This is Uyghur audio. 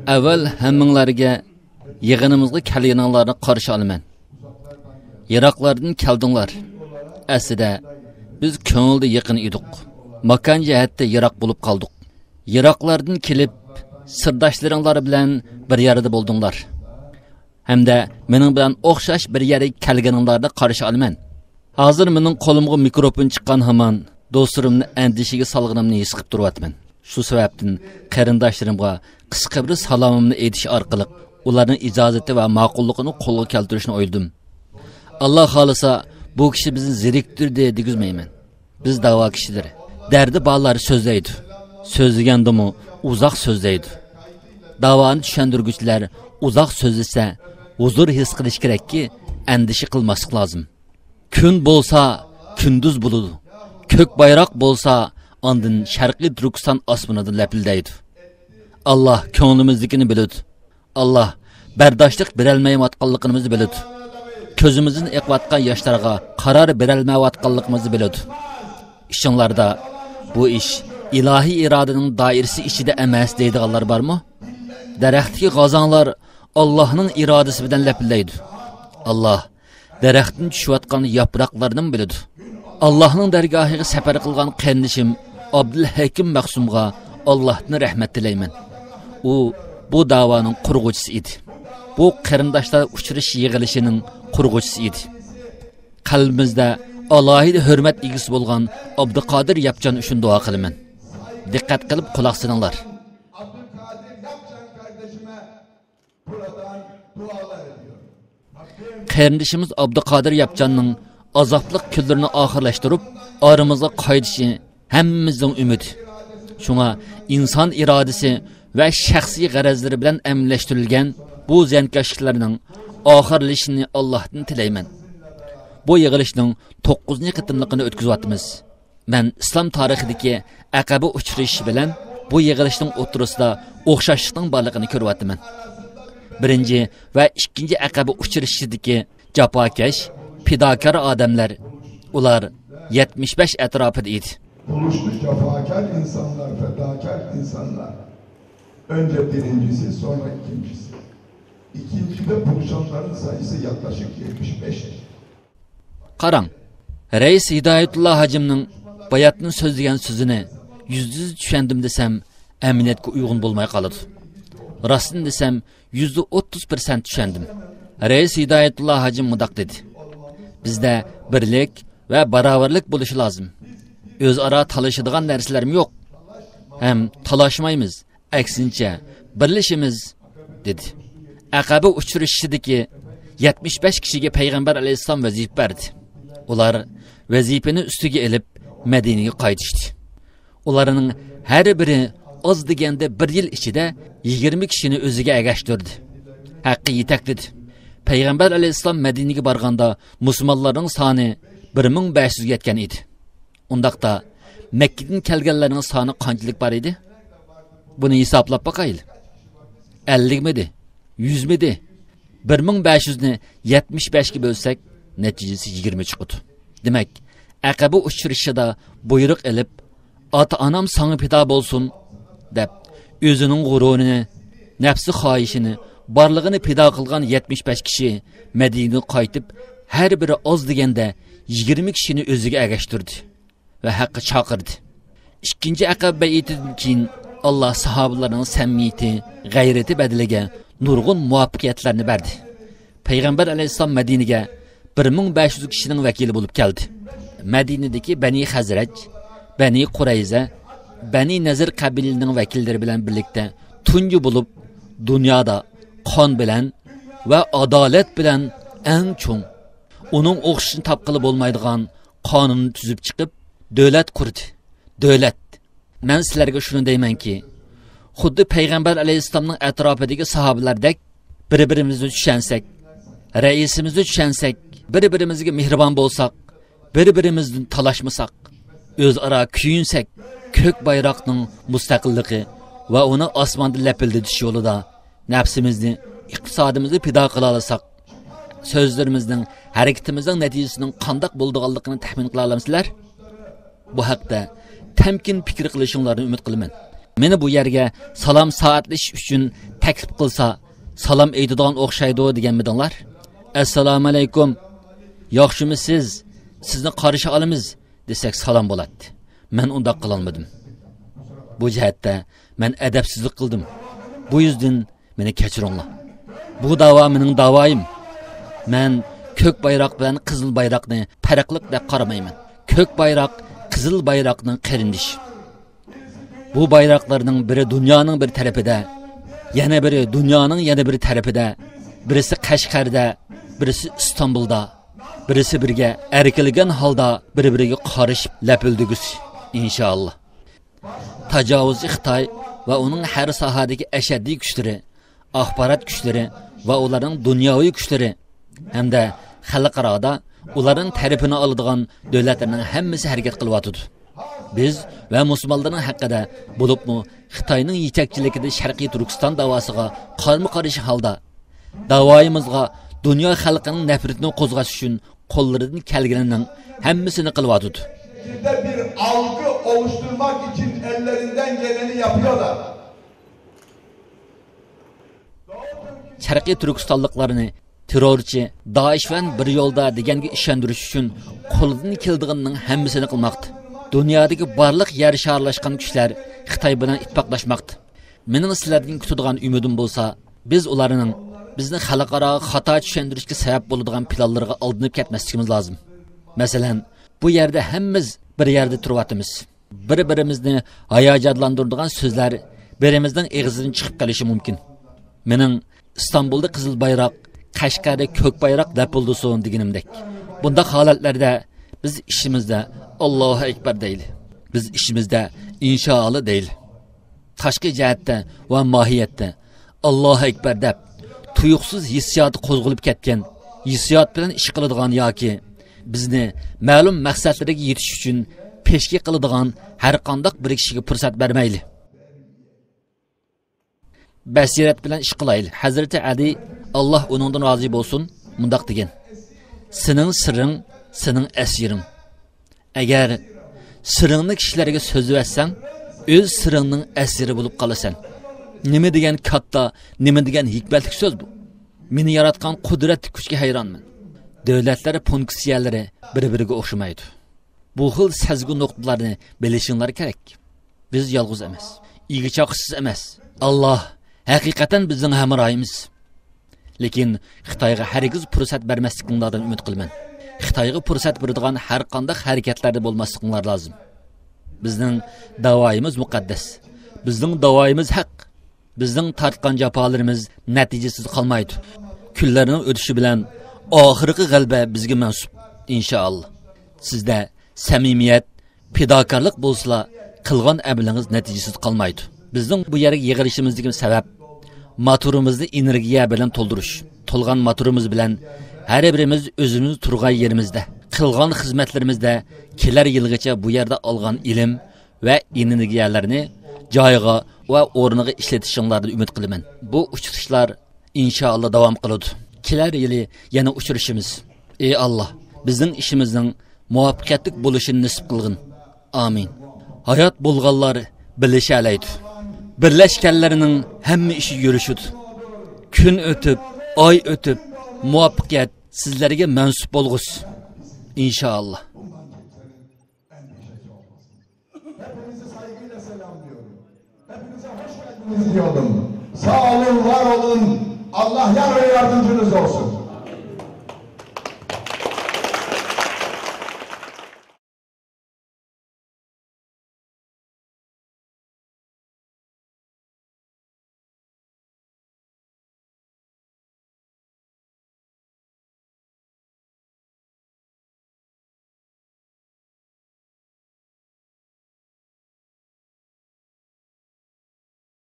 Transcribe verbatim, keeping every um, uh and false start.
ئەۋۋەل ھەممىڭلارگە يىغىنىمىزغا كەلگىنىڭلارنى قارشى ئالىمەن. يىراقلاردىن كەلدىڭلار. ئەسلىدە بىز كۆڭۈلدە يېقىن ئىدۇق. ماكان جەھەتتە يىراق بولۇپ قالدۇق. يىراقلاردىن كېلىپ، سىرداشلىرىڭلار بىلەن بىر يەردە بولدۇڭلار. ھەمدە مېنىڭ بىلەن ئوخشاش بىر يەرگە كەلگىنىڭلارنى قارشى ئالىمەن. ھازىر مېنىڭ قولۇمغا مىكروفون چىققان ھامان دوستلىرىمنى ئەندىشىگە سالغىنىمنى ھېس قىلىپ تۇرۇۋاتىمەن. شۇ سەۋەبتىن قېرىنداشلىرىمغا قىسقا بىر سالامىمنى ئېيتىش ئارقىلىق ئۇلارنىڭ ئىجازىتى ۋە ماقۇللۇقىنى قولغا كەلتۈرۈشنى ئويلىدىم. ئاللا خالىسا، بۇ كىشى بىزنى زېرىكتۈردى دېگۈزمەيمەن. بىز داۋا كىشىلىرى. دەردى بارلار سۆزلەيدۇ. سۆزلىگەندىمۇ ئۇزاق سۆزلەيدۇ. داۋانى چۈشەندۈرگۈچىلەر ئۇزاق سۆزلىسە، ھۇزۇر ھېس قىلىش كېرەككى، ئەندىشە قىلماسلىق لازىم. كۈن بولسا، كۈندۈز بولىدۇ. كۆك بايراق بولسا، ئاندىن شەرقىي تۈركىستان ئاسمىنىدا لەپىلدەيدۇ. ئاللا كۆڭلىمىزدىكىنى بىلىدۇ. ئاللا بەرداشلىق بېرەلمەيۋاتقانلىقىمىزنى بىلىدۇ. كۆزىمىزدىن ئېقىۋاتقان ياشلارغا قارار بېرەلمەيۋاتقانلىقىمىزنى بىلىدۇ. ئىچىڭلاردا بۇ ئىش ئىلاھىي ئىرادىنىڭ دائىرىسى ئىچىدە ئەمەس دەيدىغانلار بارمۇ؟ دەرەختىكى غازاڭلار ئاللاھنىڭ ئىرادىسى بىلەن لەپىلدەيدۇ. ئاللا دەرەختتىن چۈشۈۋاتقان ياپراقلارنىمۇ بىلىدۇ. ئاللاھنىڭ دەرگاھىغا سەپەر قىلغان قېرىندىشىم ئابدۇلھەكىم مەخسۇمغا ئاللاھتىن رەھمەت تىلەيمەن. ئۇ بۇ داۋانىڭ قۇرغۇچىسى ئىدى. بۇ قېرىنداشلار ئۇچرىشىش يىغىلىشىنىڭ قۇرغۇچىسى ئىدى. قەلبىمىزدە ئالاھىدە ھۆرمەت ئىگىسى بولغان ئابدۇقادىر ياپچان ئۈچۈن دۇئا قىلىمەن. دىققەت قىلىپ قۇلاق سېلىڭلار. قېرىندىشىمىز ئابدۇقادىر ياپچاننىڭ ئازابلىق كۈنلىرىنى ئاخىرلاشتۇرۇپ، ئارىمىزغا قايتىشى ھەممىمىزنىڭ ئۈمىدى. شۇڭا ئىنسان ئىرادىسى ۋە شەخسىي غەرەزلىرى بىلەن ئەمەلىيلەشتۈرۈلگەن بۇ زىيانكەشلىكلەرنىڭ ئاخىرلىشىشىنى ئاللاھتىن تىلەيمەن. بۇ يىغىلىشنىڭ توققۇزىنچى قېتىملىقىنى ئۆتكۈزۈۋاتىمىز. مەن ئىسلام تارىخىدىكى ئەقەبە ئۇچرىشىشى بىلەن بۇ يىغىلىشنىڭ ئوتتۇرىسىدا ئوخشاشلىقنىڭ بارلىقىنى كۆرۈۋاتىمەن. بىرىنچى ۋە ئىككىنچى ئەقەبە ئۇچرىشىشىدىكى جاپاكەش، پىداكار ئادەملەر، ئۇلار يەتمىش بەش ئەتراپىدا ئىدى. Buluştu cefakar insanlar, fedakar insanlar. Önce birincisi, sonra ikincisi. İkincide buluşanların sayısı yaklaşık yetmiş beşti. قاراڭ، رەئىس ھىدايەتۇللا ھاجىمنىڭ باياتىن سۆزلىگەن سۆزىنى يۈزدە يۈز چۈشەندىم دېسەم، ئەمەلىيەتكە ئۇيغۇن بولماي قالىدۇ. راستىنى دېسەم، يۈزدە ئوتتۇز پىرسەنت چۈشەندىم. رەئىس ھىدايەتۇللا ھاجىم مۇنداق دېدى: بىزدە بىرلىك ۋە باراۋەرلىك بولۇشى لازىم. ئۆزئارا تالىشىدىغان نەرسىلەرمۇ يوق. ھەم تالاشمايمىز. ئەكسىنچە، بىرلىشىمىز، دېدى. ئەقەبە ئۇچرىشىشىدىكى يەتمىش بەش كىشىگە پەيغەمبەر ئەلەيھىسسالام ۋەزىپە بەردى. ئۇلار ۋەزىپىنى ئۈستىگە ئېلىپ، مەدىنىگە قايتىشتى. ئۇلارنىڭ ھەر بىرى ئاز دېگەندە بىر يىل ئىچىدە يىگىرمە كىشىنى ئۆزىگە ئەگەشتۈردى. ھەققە يېتەكلىدى. پەيغەمبەر ئەلەيھىسسالام مەدىنىگە بارغاندا مۇسۇلمانلارنىڭ سانى بىر مىڭ بەش يۈزگە يەتكەن ئىدى. ئۇنداقتا، مەككىدىن كەلگەنلەرنىڭ سانى قانچىلىك بار ئىدى؟ بۇنى ھېسابلاپ باقايلى. ئەللىكمىدى؟ يۈزمىدى؟ بىر مىڭ بەش يۈزنى يەتمىش بەشكە بۆلسەك، نەتىجىسى يىگىرمە چىقىدۇ. دېمەك، ئەقەبە ئۇچرىشىشىدا بۇيرۇق ئېلىپ، «ئاتا-ئانام ساڭا پىدا بولسۇن» دەپ، ئۆزىنىڭ غۇرۇرىنى، نەپسى خاھىشىنى، بارلىقىنى پىدا قىلغان يەتمىش بەش كىشى مەدىنىگە قايتىپ، ھەر بىرى ئاز دېگەندە يىگىرمە كىشىنى ئۆزىگە ئەگەشتۈردى ۋە ھەققە چاقىردى. ئىككىنچى ئەقەبە بەيئىتىدىن كېيىن، ئاللا ساھابىلەرنىڭ سەمىمىيىتى، غەيرىتى بەدىلىگە نۇرغۇن مۇۋەپپەقىيەتلەرنى بەردى. پەيغەمبەر ئەلەيھىسسالام مەدىنىگە بىر مىڭ بەش يۈز كىشىنىڭ ۋەكىلى بولۇپ كەلدى. مەدىنىدىكى بەنى خەزرەج، بەنى قۇرەيزە، بەنى نەزىر قەبىلىلىرىنىڭ ۋەكىللىرى بىلەن بىرلىكتە تۇنجى بولۇپ، دۇنيادا قان بىلەن ۋە ئادالەت بىلەن ئەڭ چوڭ، ئۇنىڭ ئوخشىشىنى تاپقىلى بولمايدىغان قانۇننى تۈزۈپ چىقىپ، دۆلەت قۇردى. دۆلەت. مەن سىلەرگە شۇنى دەيمەنكى، خۇددى پەيغەمبەر ئەلەيھىسسالامنىڭ ئەتراپىدىكى ساھابىلەردەك بىر-بىرىمىزنى چۈشەنسەك، رەئىسىمىزنى چۈشەنسەك، بىر-بىرىمىزگە مېھرىبان بولساق، بىر-بىرىمىزدىن تالاشمىساق، ئۆزئارا كۆيۈنسەك، كۆك بايراقنىڭ مۇستەقىللىقى ۋە ئۇنى ئاسماندا لەپىلدىتىش يولىدا نەپسىمىزنى، ئىقتىسادىمىزنى پىدا قىلالىساق، سۆزلىرىمىزنىڭ، ھەرىكىتىمىزنىڭ نەتىجىسىنىڭ قانداق بولىدىغانلىقىنى تەخمىن قىلالامسىلەر؟ بۇ ھەقتە تەمكىن پىكىر قىلىشىڭلارنى ئۈمىد قىلىمەن. مېنى بۇ يەرگە سالام سائەتلىشىش ئۈچۈن تەكلىپ قىلسا، سالام ئېيتىدىغان ئوخشايدۇ دېگەنمىدىڭلار؟ ئەسسالامۇئەلەيكۇم، ياخشىمۇسىز؟ سىزنى قارشى ئالىمىز دېسەك سالام بولاتتى. مەن ئۇنداق قىلالمىدىم. بۇ جەھەتتە مەن ئەدەپسىزلىك قىلدىم. بۇ يۈزدىن مېنى كەچۈرۈڭلار. بۇ داۋا مېنىڭ داۋايىم. مەن كۆك بايراق بىلەن قىزىل بايراقنى پەرقلىق دەپ قارىمايمەن. كۆك بايراق قىزىل بايراقنىڭ قېرىندىشى. بۇ بايراقلارنىڭ بىرى دۇنيانىڭ بىر تەرىپىدە، يەنە بىرى دۇنيانىڭ يەنە بىر تەرىپىدە، بىرسى قەشقەردە، بىرسى ئىستانبۇلدا، بىرسى بىرگە ئەركىلىگەن ھالدا بىر-بىرىگە قارىشىپ لەپىلدىگۈسى، ئىنشائاللا. تاجاۋۇزچى خىتاي ۋە ئۇنىڭ ھەر ساھەدىكى ئەشەددىي كۈچلىرى، ئاخبارات كۈچلىرى ۋە ئۇلارنىڭ دۇنياۋى كۈچلىرى ھەمدە خەلقئارادا ئۇلارنىڭ تەرىپىنى ئالىدىغان دۆلەتلەرنىڭ ھەممىسى ھەرىكەت قىلىۋاتىدۇ. بىز ۋە مۇسۇلمانلارنىڭ ھەققىدە، بولۇپمۇ خىتاينىڭ يېتەكچىلىكىدە شەرقىي تۈركىستان داۋاسىغا قارمۇ قارشى ھالدا، داۋايىمىزغا دۇنيا خەلقىنىڭ نەپرىتىنى قوزغاش ئۈچۈن قوللىرىدىن كەلگىنىنىڭ ھەممىسىنى قىلىۋاتىدۇ. Şekilde bir algı oluşturmak için ellerinden geleni yapıyorlar. شەرقىي تۈركىستانلىقلارنى تېررورچى، دائىش بىلەن بىر يولدا دېگەنگە ئىشەندۈرۈش ئۈچۈن قولىدىن كېلىدىغىنىنىڭ ھەممىسىنى قىلماقتا. دۇنيادىكى بارلىق يەر شارلاشقان كۈچلەر خىتاي بىلەن ئىتتىپاقلاشماقتا. مېنىڭ سىلەردىن كۈتىدىغان ئۈمىدىم بولسا، بىز ئۇلارنىڭ بىزنى خەلقئاراغا خاتا چۈشەندۈرۈشكە سەۋەب بولىدىغان پىلانلىرىغا ئالدىنىپ كەتمەسلىكىمىز لازىم. مەسىلەن، بۇ يەردە ھەممىمىز بىر يەردە تۇرۇۋاتىمىز. بىر-بىرىمىزنى ھاياجانلاندۇرىدىغان سۆزلەر بىرىمىزنىڭ ئېغىزىدىن چىقىپ قېلىشى مۇمكىن. مېنىڭ ئىستانبۇلدا قىزىل بايراق، قەشقەردە كۆك بايراق لەپىلدىسۇن دېگىنىمدەك. بۇنداق ھالەتلەردە بىز ئىشىمىزدە «ئاللاھۇ ئەكبەر» دەيلى. بىز ئىشىمىزدە «ئىنشائاللا» دەيلى. تاشقى جەھەتتە ۋە ماھىيەتتە «ئاللاھۇ ئەكبەر» دەپ، تۇيۇقسىز ھېسسىياتى قوزغىلىپ كەتكەن، ھېسسىيات بىلەن ئىش قىلىدىغان ياكى بىزنى مەلۇم مەقسەتلىرىگە يېتىش ئۈچۈن پېشكە قىلىدىغان ھەرقانداق بىر كىشىگە پۇرسەت بەرمەيلى. بەسىرەت بىلەن ئىش قىلايلى. ھەزرىتى ئەلى، ئاللاھ ئۇنىڭدىن رازى بولسۇن، مۇنداق دېگەن: «سېنىڭ سىرىڭ، سېنىڭ ئەسىرىڭ. ئەگەر سىرىڭنى كىشىلەرگە سۆزلىۋەتسەڭ، ئۆز سىرىڭنىڭ ئەسىرى بولۇپ قالىسەن.» نېمە دېگەن كاتتا، نېمە دېگەن ھېكمەتلىك سۆز بۇ! مېنى ياراتقان قۇدرەتلىك كۈچكە ھەيرانمەن. دۆلەتلەر فۇنكسىيەلىرى بىر-بىرىگە ئوخشىمايدۇ. بۇ خىل سەزگۈ نۇقتىلارنى بىلىشىڭلار كېرەك. بىز يالغۇز ئەمەس، ئىگە-چاقىسىز ئەمەس. ئاللاھ ھەقىقەتەن بىزنىڭ ھەمراھىمىز. لېكىن خىتايغا ھەرگىز پۇرسەت بەرمەسلىكىڭلاردىن ئۈمىد قىلىمەن. خىتايغا پۇرسەت بېرىدىغان ھەرقانداق ھەرىكەتلەردە بولماسلىقىڭلار لازىم. بىزنىڭ داۋايىمىز مۇقەددەس. بىزنىڭ داۋايىمىز ھەق. بىزنىڭ تارتقان جاپالىرىمىز نەتىجىسىز قالمايدۇ. كۈنلەرنىڭ ئۆتۈشى بىلەن ئاخىرقى غەلىبە بىزگە مەنسۇپ، ئىنشائاللا. سىزدە سەمىمىيەت، پىداكارلىق بولسىلا، قىلغان ئەمىلىڭىز نەتىجىسىز قالمايدۇ. بىزنىڭ بۇ يەرگە يىغىلىشىمىزدىكى سەۋەب، موتورىمىزنى ئېنېرگىيە بىلەن تولدۇرۇش. تولغان موتورىمىز بىلەن ھەر بىرىمىز ئۆزىمىز تۇرغان يېرىمىزدە، قىلغان خىزمەتلىرىمىزدە كېلەر يىلغىچە بۇ يەردە ئالغان ئىلىم ۋە ئېنېرگىيەلەرنى جايىغا ۋە ئورنىغا ئىشلىتىشىڭلاردىن ئۈمىد قىلىمەن. بۇ ئۇچرىشىشلار ئىنشائاللا داۋام قىلىدۇ. كېلەر يىلى يەنە ئۇچرىشىمىز. ئى ئاللا، بىزنىڭ ئىشىمىزنىڭ مۇۋەپپەقىيەتلىك بولۇشىنى نېسىپ قىلغىن. ئامىن. ھايات بولغانلار بىرلىشەلەيدۇ. بىرلەشكەنلەرنىڭ ھەممە ئىشى يۈرۈشىدۇ. كۈن ئۆتۈپ، ئاي ئۆتۈپ، مۇۋەپپەقىيەت سىزلەرگە مەنسۇپ بولغۇسى، ئىنشائاللا. Hepinizi saygıyla selamlıyorum. Hepinize hoş geldiniz diyorum. Sağ olun, var olun. Allah yar ve yardımcınız olsun.